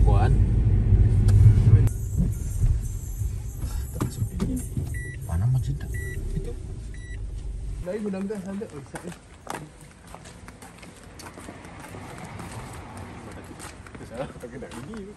Kuan. Mana masjid? Itu. Lagi gudang teh ada. Salah pakai dak ini.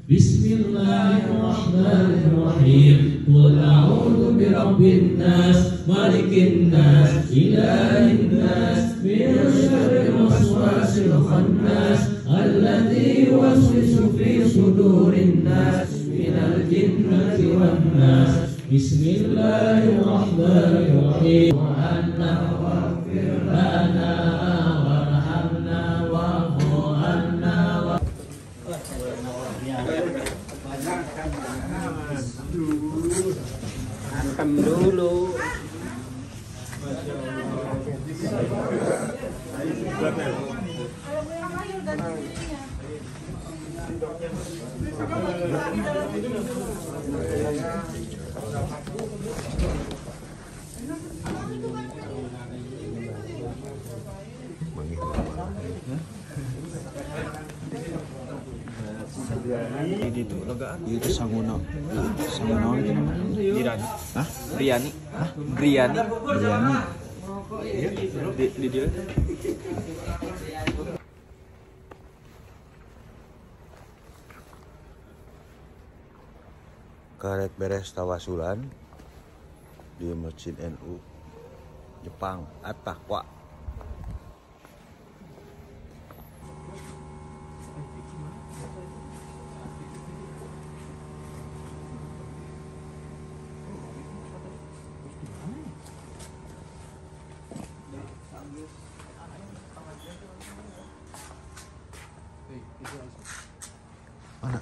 Bismillahirrahmanirrahim. Qul a'udzu birabbin nas, malikin nas, ilahin nas, min syarril waswasil khannas, alladzi yuwaswisu fi sudurin nas, minal jinnati wan nas. Bismillahirrahmanirrahim. Anna waghfir lana warhamna wa'fu anna. Makan dulu. Itu legaan. Itu sanguna. Sanguna itu namanya. Biryani. Hah? Biryani. Hah? Biryani. Biryani. Di dia. Karek beres tawasulan di Masjid NU Jepang At-Taqwa. Mana?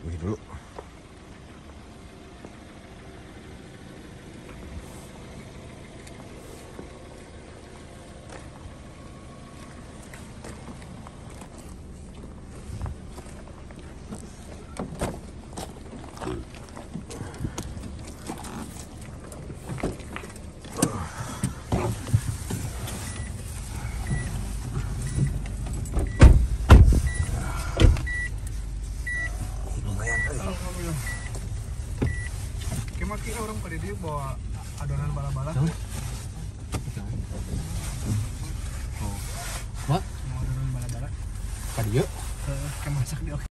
Ini dulu. Kira orang pada dia bawa adonan bala-bala. Oh. What? Mau adonan bala-bala. Pada dia? Kayak masak di oke.